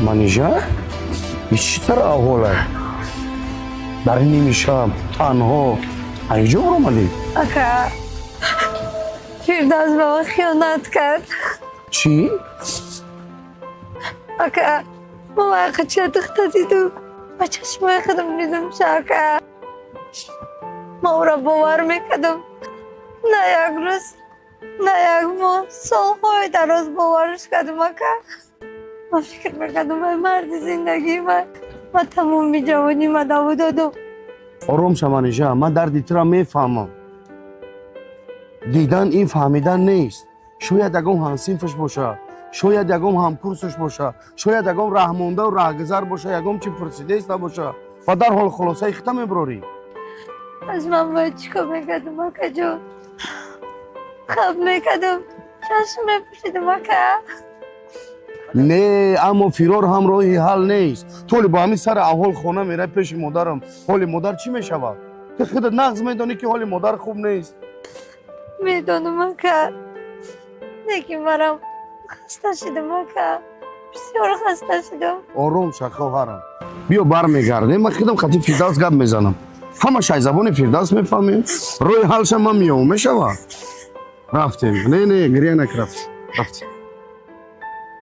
Манижа, ин чӣ тар аҳволай? Дар ними шаб танҳо айҷо баромадӣ? Ака, Фирдавс ба ман хиёнат кард. Чӣ? Ака, ман вайқача духта дидум. Ба чашмои худам дидум, ака. Ман ӯро бовар мекардам. На як рӯз, на як моҳ, солҳои дароз боварш кардам, ака. Ман фикр мекардам, вай марди зиндагии ман. Ман тамоми ҷавонима даву додум. Ором ша, Манижа, ман дарди тура мефаҳмам. Дидан ин фаҳмидан нест. Шояд ягон ҳамсинфаш боша, шояд ягон ҳамкурсаш боша, шояд ягон раҳмондаву раҳгузар боша, ягон чи пурсидаиста боша ва дарҳол хулосаи хита мебурорӣ. Аз ман бояд чӣ кор мекардам, акаҷон? Хаб мекардам, чашм мепӯшидам, ака. Не, аммо фирор ҳам роҳи ҳал нест. Ту ҳоли бо ҳамин сари аҳвол хона мерай, пеши модарам, ҳоли модар чӣ мешавад? Ту худат нағз медонӣ, ки ҳоли модар хуб нест. Медонам, ака, лекин манам хаста шудам, ака, бисёр хаста шудам. Ором ша, хоҳарам, биё, бармегардем, ман худам қати Фирдавс гап мезанам, ҳамаш ай забони Фирдавс мефаҳмем, роҳи ҳалша ман меёвам, мешавад. Рафтем. Не, не, гиря накрафт, рафтем.